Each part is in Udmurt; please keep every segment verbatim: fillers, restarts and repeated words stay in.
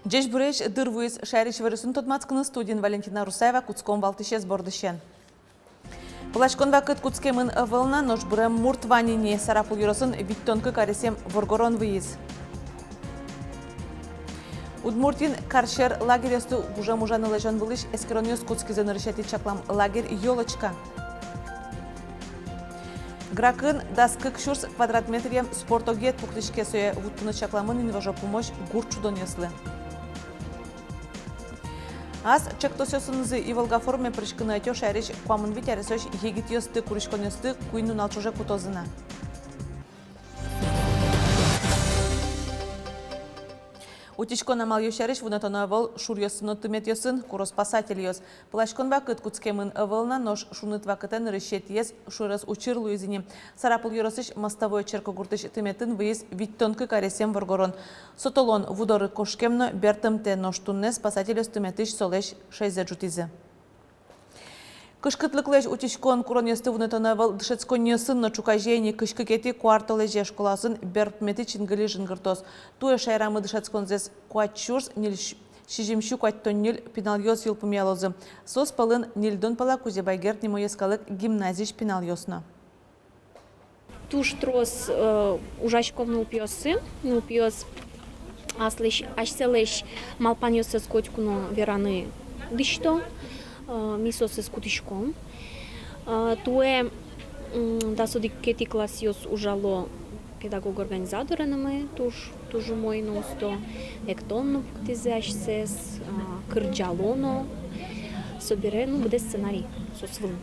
Ӟечбуресь! Дыр вуиз шаерысь иворъёсын тодматскыны. Студиын Валентина Русаева. Кутском валтӥсез бордысен. Пыласькон вакыт кутскемын ӧвӧл на, нош бырем мурт вань ини. Сарапул ёросын витьтон кык аресъем воргорон выйиз. Удмуртиын карсьӧр лагерьёсты гужем ужаны лэзён вылысь эскеронъёс кутскизы. Нырысетӥ чаклам лагерь «Ёлочка». Гракын дас кык сюрс квадрат метръем спорт огъет пуктӥське. Сое вуттыны чакламын инвожо пумозь гурт шудонъёслы. Ас чектосъёсынызы «Иволга» форуме пыриськыны ӧтё шаерысь куамын вить аресозь егитъёсты. Куриськонъёсты куинь нунал ӵоже кутозы на. Утиськон амалъёс сярысь вунэтоно ӧвӧл шуръёсын но тыметъёсын, куро спасательёс. Пыласькон вакыт кутскемын ӧвӧл на, нош шуныт вакытэ нырысетӥез шурез учыр луиз ини. Сарапул ёросысь Мостовое черкогуртысь тыметын выйиз витьтон кык аресъем воргорон. Со толон ву доры кошкем но бертымтэ, нош туннэ спасательёс тыметысь солэсь шӧйзэ ӝутӥзы. Кышкытлыклэсь утиськон куронъёсты вунэтоно ӧвӧл дышетсконниосын но. Ӵуказе ини кызь кыкетӥ куартолэзе школаосын берпуметӥ чингыли жингыртоз. Туэ шаерамы дышетсконзэс куать сюрс ньыль сю-, сизьым сю куатьтон ньыль пиналъёс йылпумъялозы. Соос пӧлын ньыльдон пала Кузебай Герд нимо йӧскалык гимназиысь пиналъёс но. Туж трос, э, ужаськом нылпиосын, нылпиос аслэсь, асьсэлэсь малпанъёссэс котьку но вераны дӥсьто, э, ми соосыз кутӥськом. Э, туэ, м, дас одӥгетӥ классъёс ужало педагог-организаторенымы, туж, туж умой но усто, эктон но пуктӥзы асьсэс, э, кырӟало но, собере, ну, быдэс сценарий соос вылын.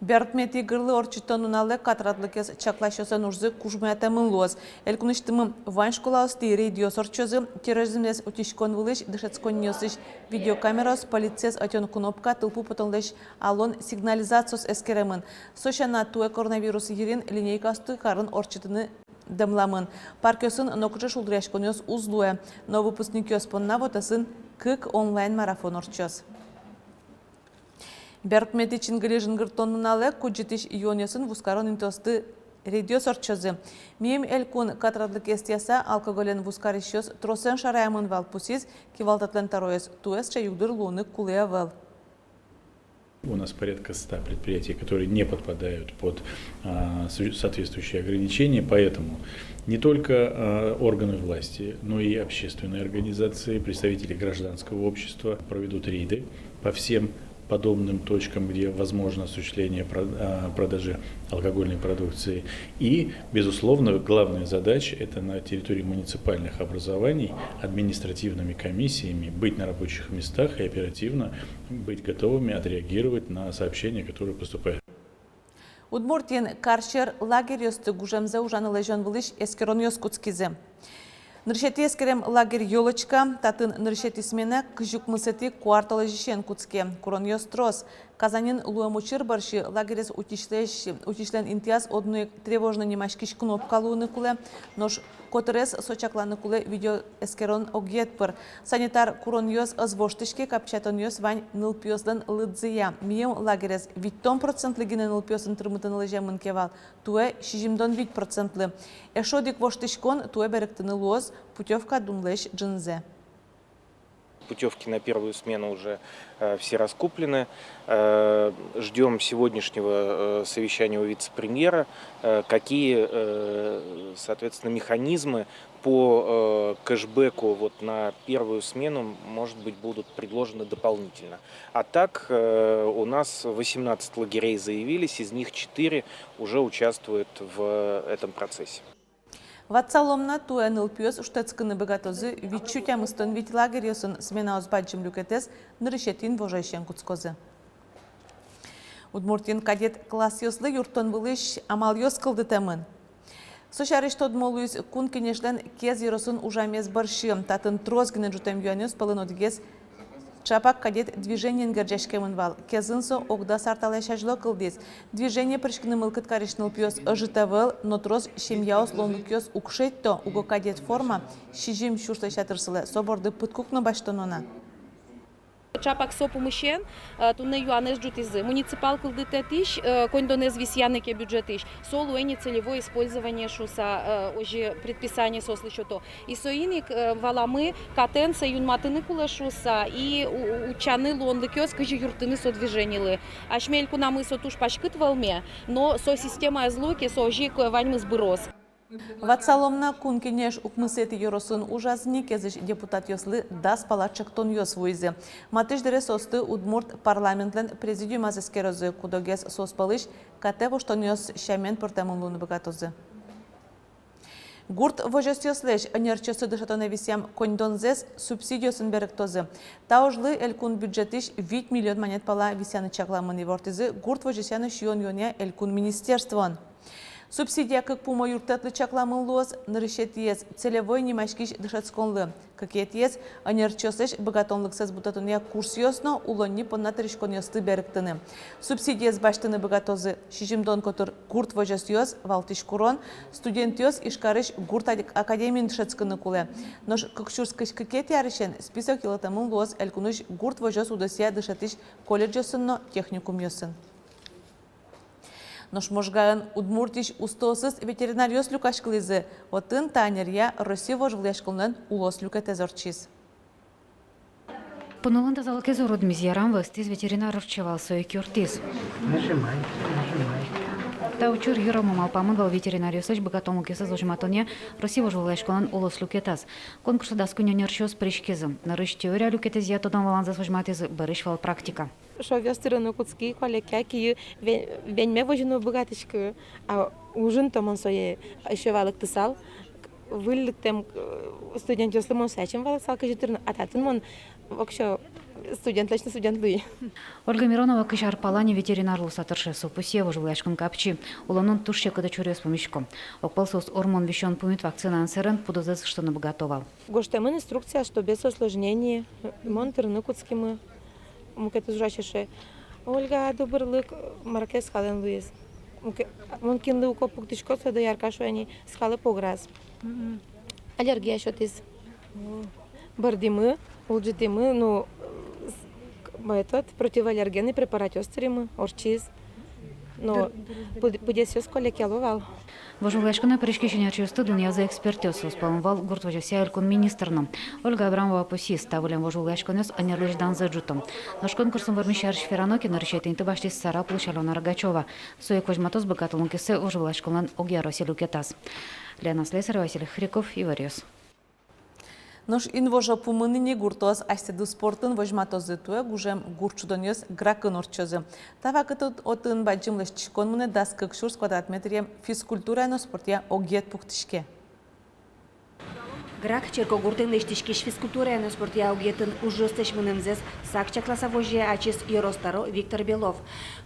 Берпуметӥ гырлы ортчытон нуналэ катрадлыкез чакласьёслэн ужзы кужмоятэмын луоз. Элькунысьтымы вань школаостӥ рейдъёс ортчозы. Терроризмзэс утиськон вылысь дышетсконниосысь видеокамераос, полицез ӧтён кнопка, тылпу потонлэсь алон сигнализациос эскеремын. Со сяна, туэ коронавирус йырин линейкаосты карын ортчытыны дэмламын. Паркъёсын нокыӵе шулдыръяськонъёс уз луэ, но выпускникъёс понна вотэсын кык онлайн-марафон ортчоз. Берпуметӥ чингыли жингыртон нуналэ кудӟытӥсь юонъёсын вузкарон интыосты рейдъёс ортчозы. Мием элькун катрадлыкез тӥяса алкоголен вузкарисьёс тросэн шараямын вал, пусйиз кивалтэтлэн тӧроез. Туэ сыӵе югдур луыны кулэ ӧвӧл. У нас порядка ста предприятий, которые не подпадают под, а, су-, соответствующие ограничения, поэтому не только, а, органы власти, но и общественные организации, представители гражданского общества проведут рейды по всем подобным точкам, где возможно осуществление про-, а, продажи алкогольной продукции. И, безусловно, главная задача — это на территории муниципальных образований административными комиссиями быть на рабочих местах и оперативно быть готовыми отреагировать на сообщения, которые поступают. Удмуртиын карсьӧр лагерьёсты гужемзэ ужаны лэзён вылысь эскеронъёс кутскизы. Нырысетӥ эскерем лагерь «Ёлочка», татын нырысетӥ смена кызь укмысэтӥ куартолэзьысен кутске. Куронъёс трос. Казаньын луэм учыр бӧрсьы лагерез утисьлэсь, утисьлэн интыяз одно ик тревожно нимаськись кнопка луыны кулэ, нош котырес со чакланы кулэ видеоэскерон огъет пыр. Санитар куронъёс ӧз воштӥське, капчиятонъёс вань нылпиослэн лыдзыя. Мием лагерез витьтон процентлы гинэ нылпиосын тырмытыны лэземын ке вал, туэ сизьымдон вить процентлы. Эшшо одӥг воштӥськон: туэ берыктыны луоз путёвка дунлэсь ӝынзэ. Путёвки на первую смену уже, э, все раскуплены. Э, ждём сегодняшнего, э, совещания у вице-премьера, э, какие, э, соответственно, механизмы по, э, кэшбэку вот на первую смену, может быть, будут предложены дополнительно. А так, э, у нас восемнадцать лагерей заявились, из них четыре уже участвуют в этом процессе. Ватсалом на, туэ нылпиос шутэтскыны быгатозы витьсю тямыстон вить лагерьёсын. Сменаос бадӟым люкетэз нырысетӥ инвожоысен кутскозы. Удмуртиын кадет классъёслы юрттон вылысь амалъёс кылдытэмын. Со сярысь тодмо луиз Кун Кенешлэн Кез ёросын ужамез бӧрсьы. Татын трос гинэ ӝутэм юанъёс пӧлын одӥгез ӵапак кадет движениен герӟаськемын вал. Кезын со ог дас ар талэсь азьло кылдӥз. Движение пыриськыны мылкыд карись нылпиос ӧжыт ӧвӧл, но трос семьяос луонлыкъёс уг шедьто, уго кадет форма сизьым сюрслэсь ятыр сылэ, со борды пыдкук но басьтоно на. Чапак со пумысен, э, туннэ юанэз ӝутӥзы. Муниципал кылдытэтысь, э, коньдонэз висъяны ке бюджетысь, со луэ не целевое использование шуыса, э, озьы предписание соослы сёто. И соин ик, э, валамы, катэн сое юнматыны кулэ шуыса, и у-, у-, утчаны луонлыкъёс, кызьы юрттыны со движенилы. Асьме элькунамы со туж паськыт вӧлме, но со системаез луэ ке, со озьы ик ваньмыз быроз. Ватсалом на, Кун Кенеш укмысэтӥ ёросын ужаз ни, кезысь депутатъёслы дас пала ӵектонъёс вуизы. Матысь дыре соосты удмурт парламентлэн президиумаз эскерозы, кудогез соос пӧлысь катэ воштонъёс сямен пыртэмын луыны быгатозы. Гурт возёсъёслэсь ӧнерчиосты дышетонэ висъям коньдонзэс субсидиосын берыктозы. Та ужлы элькун бюджетысь вить миллион манет пала висъяны чакламын, ивортӥзы гурт возёсъя но сиён-юонъя элькун министерствоын. Субсидия кык пумо юрттэтлы чакламын луоз: нырысетӥез — целевой нимаськись дышетсконлы, кыкетӥез — ӧнерчиослэсь быгатонлыксэс будэтонъя курсъёс но улонни понна тырыськонъёсты берыктыны. Субсидиез басьтыны быгатозы сизьымдон котыр гурт возёсъёс, валтӥсь курон — студентъёс Ижкарысь гурт ак-, академиын дышетскыны кулэ. Нош кык сюрс кызь кыкетӥ арысен список йылэтэмын луоз элькунысь гурт возёс удысъя дышетӥсь колледжъёсын но техникумъёсын. Нош Можгаын Удмуртиысь устоосыз ветеринаръёс люкаськылӥзы. Отын та ӧнеръя Россия вожвылъяськонлэн улос люкетэз ортчиз. Пуныолэн тазалыкез уродмиз, ярам вӧзтӥз ветеринар ортче вал, со ик юрттӥз. Нажимай, нажимай. Та учыр йыромо малпамын вал ветеринаръёслэсь быгатонлыкъёссэс возьматонъя Россия вожвылъяськонлэн улос люкетаз. Конкурсэ дас куинь ӧнерчиос пыриськизы. Нырысь теория люкетэзъя тодон-валанзэс возьматӥзы, бӧрысь вал практика. Шовъёс тырыны кутски, куалекъя, киы ве-, веньме возьыны уг быгатӥськы, а ужын то мон сое ещё валэктысал, выль лыктэм, э, студентъёслы мон сое ачим валэктысал, кызьы тырыны, а татын мон воксё студентлэсь но студент луи. Ольга Миронова кызь ар пала ни ветеринар луыса тырше. Со пусъе, вожвылъяськон капчи, улонын туж секыт учыръёс пумисько. Огпол соос ормон висён пумит вакцинаен сэрен пудозэс ыштыны быгато вал. Гожтэмын инструкция, что без осложнений. Мон тырыны кутскимы. Мукетыз ужась эше: «Ольга, дубырлык, мар ке скалэн луиз». Муке-, мон кинлы уко пуктӥсько, со доярка шуэ ни: «Скалэ пограз». Аллергия сётӥз. Бӧрдӥмы, улӟытӥмы, ну, с-, к-, этот, противоаллергенный препаратъёс тыримы, ортчиз. Но пыд-, пыдесъёс куалекъяло вал. Вожвылъяськонэ пыриськись ӧнерчиосты дунъязы экспертъёс, соос пӧлын вал гурт возёсъя элькун министр но. Ольга Абрамова пусйиз, та выллем вожвылъяськонъёс ӧнерлэсь данзэ ӝуто. Нош конкурсын вормись сярысь верано ке, нырысетӥ инты басьтӥз Сарапулысь Алёна Рогачева. Со ик возьматоз быгатонлыкъёссэ вожвылъяськонлэн огъя Россия люкетаз. Лена Слесарева, Василий Хряков, «Иворъёс». Нош инвожо пумын ини гуртоос асьсэды спортын возьматозы. Туэ гужем гурт шудонъёс Гракын ортчозы. Та вакытэ отын бадӟым лэсьтӥськон мынэ: дас кык сюрс квадрат метръем физкультурая но спортъя огъет пуктӥське. Грак черкогуртын лэсьтӥськись физкультурая но спортъя огъетын ужъёслэсь мынэмзэс сак чакласа возьыса ачиз ёрос тӧро Виктор Белов.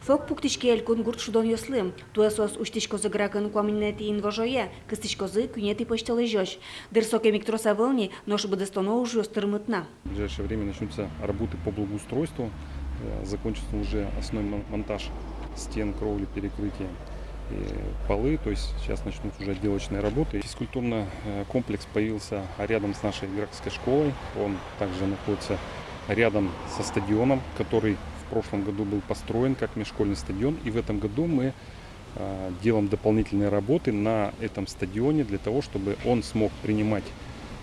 Фок пуктӥське элькун гурт шудонъёслы. Туэ соос усьтӥськозы Гракын куамынэтӥ инвожое, кыстӥськозы куинетӥ пӧсьтолэзёзь. Дыр сокем ик трос ӧвӧл ни, нош быдэстоно ужъёс тырмыт на. В ближайшее время начнутся работы по благоустройству. Э, закончится уже основной мон-, монтаж стен, кровли, перекрытия и полы. То есть сейчас начнутся уже отделочные работы. Физкультурный, э, комплекс появился рядом с нашей Гракской школой. Он также находится рядом со стадионом, который в прошлом году был построен как межшкольный стадион. И в этом году мы, а, делаем дополнительные работы на этом стадионе для того, чтобы он смог принимать,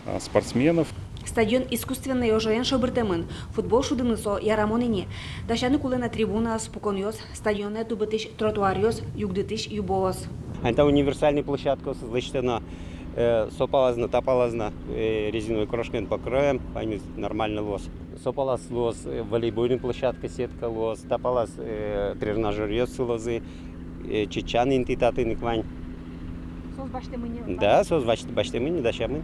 а, спортсменов. Стадион искусственной ожоен шобыртэмын. Футбол шудыны со ярамон ини. Дасяны кулэ на трибунаос, пуконъёс, стадионэ тубытӥсь тротуаръёс, югдытӥсь юбоос. Ань та универсальный площадкаосыз лэсьтоно, э, со палаз но, та палаз но, э, резиновой крошкаен покроем, ваньмыз нормально луоз. Со палаз луоз, э, волейбольный площадка, сетка луоз, та палаз, э, тренажёръёс сылозы, э, чечан инты татын ик вань. Соос басьтэмын ини? Да, соос басьт-, басьтэмын ини, дасямын.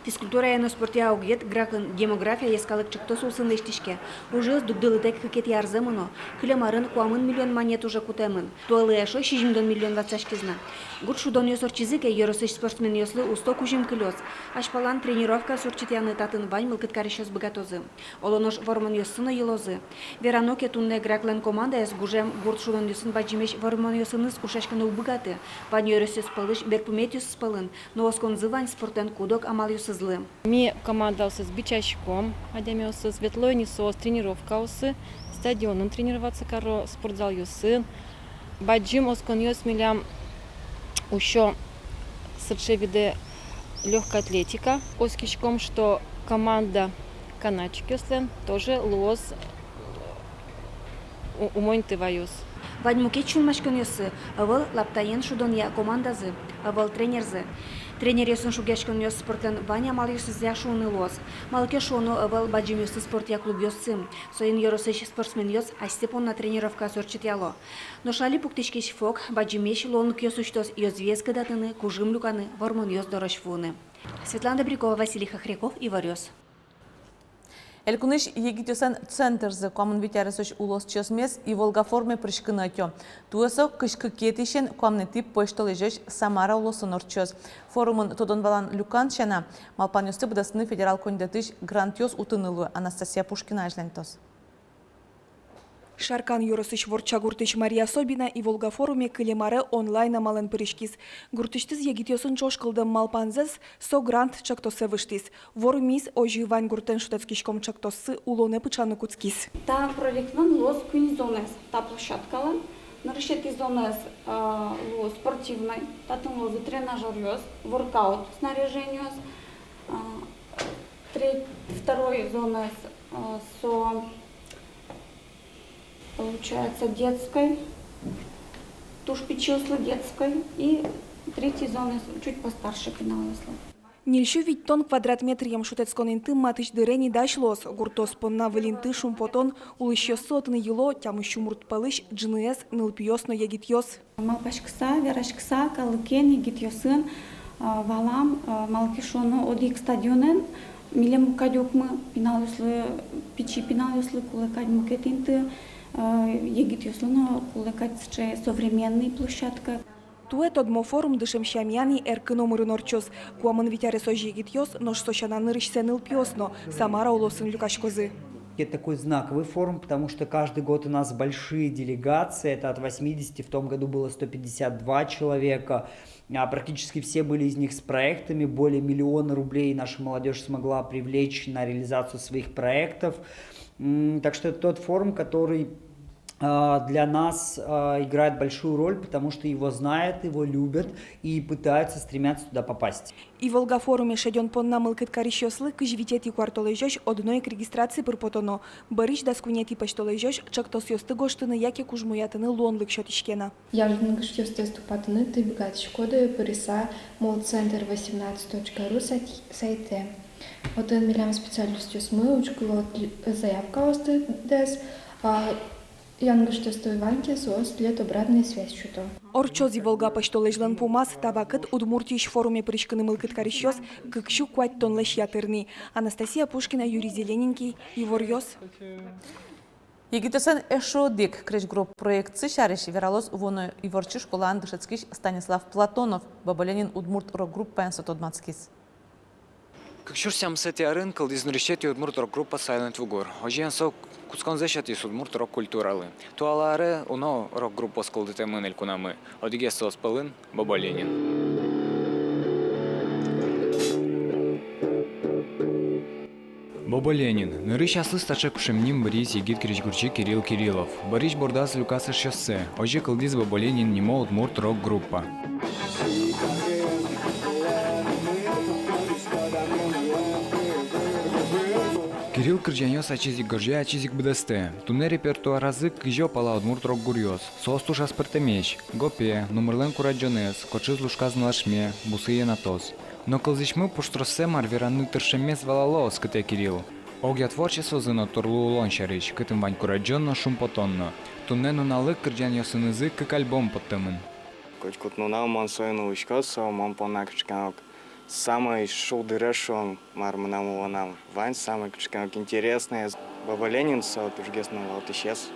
Физкультурая но спортъя огъет Гракын «Демография» йӧскалык ӵектос улсын лэсьтӥське. Ужъёс дугдылытэк кыкетӥ арзэ мыно. Кылем арын куамын миллион манет уже кутэмын. Туэлы эшшо сизьымдон миллион ватсаськиз на. Гурт шудонъёс ортчизы ке, ёросысь спортсменъёслы усто кузьым кылёз. Азьпалан тренировкаос ортчытъяны татын вань мылкыд карисьёс быгатозы. Оло нош вормонъёссы но йылозы. Верано ке, туннэ Граклэн командаез гужем гурт шудонъёсын бадӟымесь вормонъёсыныз ушъяськыны уг быгаты. Вань ёросъёс пӧлысь Пуметъёсыз пӧлын но осконзы вань спортэн куд-ог амалъёсызлы. Ми командаосыз бичаськом, адямиосыз, ветло ини соос тренировкаосы, стадионын тренироваться каро, спортзалъёсын. Бадӟым осконъёс милям усё сыӵе видэ лёгкая атлетика. Оскиськом, что команда канатчикъёслэн тоже луоз у-, умой инты ваёз. Вань мукет сюлмаськонъёссы: ӧвӧл лаптаен шудонъя командазы, ӧвӧл тренерзы. Тренеръёсын шугъяськонъёс спортлэн вань амалъёсызъя шуыны луоз. Малы ке шуоно, ӧвӧл бадӟымъёслы спортъя клубъёссы. Соин ёросысь спортсменъёс асьсэ понна тренировкаос ортчытъяло. Нош али пуктӥськись фок бадӟымесь луонлыкъёс усьтоз ёзвиез кыдатыны, кужым люканы, вормонъёс дорозь вуыны. Светлана Добрякова, Василий Хохряков, «Иворъёс». Элькунысь егитъёслэн центрзы куамын вить аресозь улосчиосмес «Иволга» форуме пыриськыны ӧтё. Туэ со кызь кыкетӥысен куамынэтӥ пӧсьтолэзёзь Самара улосын ортчоз. Форумын тодон-валан люкан сяна, малпанъёсты быдэстыны федерал коньдэтысь грантъёс утыны луэ. Анастасия Пушкина азьланьтоз. Шаркан ёросысь Ворча гуртысь Мария Собина «Иволга» форуме кылем аре онлайн амалэн пыриськиз. Гуртысьтыз егитъёсын ӵош кылдэм малпанзэс со грант ӵектосэ выжтӥз. Вормиз, озьы «Вань гуртэн шутэтскиськом» ӵектоссы улонэ пыӵаны кутскиз. Та проектлэн луоз куинь зонаез та площадкалэн. Нырысетӥ зонаез, а, луоз спортивной, татын луозы тренажёръёс, воркаут снаряжениос. А, треть-, второй зонаез, а, со получается детской, туж пичиослы детской, и третий зонаез чуть постарше пиналъёслы. Ньыльсю витьтон квадрат метръем шутэтскон инты матысь дыре ни дась луоз. Гуртоос понна выль инты шумпотон, улӥсьёссы отын йыло, тямыссю мурт пӧлысь ӝыныез нылпиос но егитъёс. Малпаськыса, вераськыса, калыкен, егитъёсын, а, валам, а, малы ке шуоно, одӥг стадионэн милем кадь укмыс, пиналъёслы, пичи пиналъёслы кулэ кадь мукет инты, а, егитъёслы но кулэ кадь сыӵе современный площадка. Туэ тодмо форум дышем сямъя ни эркын омырын ортчоз. Куамын вить аресозь егитъёс, нош со сяна нырысьсэ нылпиос но, Самара улосын люкаськозы. Это такой знаковый форум, потому что каждый год у нас большие делегации, это от восьмидесяти, в том году было сто пятьдесят два человека, а практически все были из них с проектами, более миллиона рублей наша молодёжь смогла привлечь на реализацию своих проектов. М, так что это тот форум, который, а, для нас, а, играет большую роль, потому что его знают, его любят и пытаются, стремятся туда попасть. «Иволга» форуме шедён понна мылкыд карисьёслы кызь витетӥ куартолэзёзь одно ик регистраци пыр потоно. Бӧрысь дас куинетӥ пӧсьтолэзёзь ӵектосъёсты гожтыны яке кужмоятыны луонлык сётӥське на. Янгыштъёстэс тупатыны тӥ быгатӥськоды пырыса молл центр восемнадцать точка ру сайт-, сайтэ. Отын милям специалистъёсмы учкыло тӥ заявкаостэс, а, янгыштъёсты вань ке, соос тӥлед обратной связь сёто. Ортчоз «Иволга» пӧсьтолэзьлэн пумаз. Та вакыт Удмуртиысь форуме пыриськыны мылкыд карисьёс кык сю куатьтонлэсь ятыр ни. Анастасия Пушкина, Юрий Зелененький, «Иворъёс». Егитъёслэн эшшо одӥг крезьгуро проектсы сярысь вералоз вуоно Иворчи школаын дышетскись Станислав Платонов. «Бобо Ленин» удмурт рок-группаен со тодматскиз. Кык сюрс тямысэтӥ арын кылдӥз нырысетӥ удмурт рок-группа Silent Woo Goore. Озьыен, со кутсконзэ сётӥз удмурт рок-культуралы. Туала аре уно рок-группаос кылдытэмын элькунамы. Одӥгез соос пӧлын «Бобо Ленин». «Бобо Ленин». Нырысь аслыз таӵе кушем ним быриз егит крезьгурчи Кирилл Кириллов. Бӧрысь бордаз люказ эшъёссэ. Озьы кылдӥз «Бобо Ленин» нимо удмурт рок-группа. Кирилл кырӟанъёс ачиз ик гожъя, ачиз ик быдэстэ. Туннэ репертуаразы кызь пала удмурт рок-гуръёс. Соос туж аспӧртэмесь: «Гопе», «Нумырлэн курадӟонэз», «Кочыз лушказ но ӧшме», «Бусы йӧнатоз». Но кылзӥсьмы пуштроссэ мар вераны тыршеммес валало, оскытэ Кирилл. Огъя творчествозы но тӧрлы улон сярысь, кытын вань курадӟон но, шумпотон но. Туннэ нуналлы кырӟанъёсынызы кык альбом поттэмын. Котькуд нунал мон соин улӥсько, со мон понна кыӵе ке но самой шулдырез, шуом, мар мынам улонам. Вань самой кыӵе ке но интересноез. «Бобо Ленин» со тужгес но валтӥсез,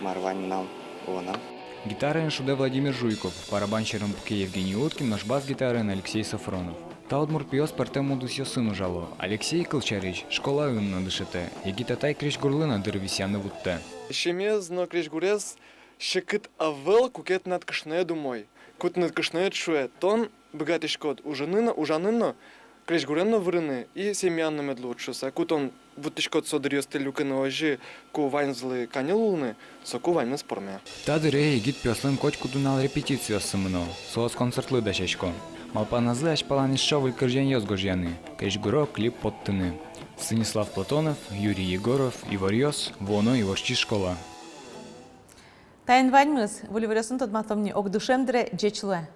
мар вань мынам улонам. Гитараен шудэ Владимир Жуйков, барабан сьӧрын пуке Евгений Уткин, нош бас-гитараен Алексей Софронов. Та удмурт пиос пӧртэм удысъёсын ужало. Алексей, кылсярысь, школаын но дышетэ. Егит атай крезьгурлы но дыр висъяны вуттэ. Семьяез но крезьгурез секыт ӧвӧл, куке тынад кышноед умой. Ку тынад кышноед шуэ: «Тон Быгатӥськод ужаны но, ужаны но, крезьгурен но вырыны и семьяен но мед луоз шуыса. Ку тон вуттӥськод со дыръёсты люкыны озьы, ку ваньзылы каньыл луыны, соку ваньмыз пӧрме. Та дыре егит пиослэн котькуд нунал репетициоссы мыно, соос концертлы дасясько. Малпаназы азьпалан эшшо выль кырӟанъёс гожъяны, крезьгуро клип поттыны. Станислав Платонов, Юрий Егоров, «Иворъёс», вуоно Ивортӥ школа. Таин ваньмыз. Выль иворъёсын тодматом ни огдышем дыре. Ӟеч луэ.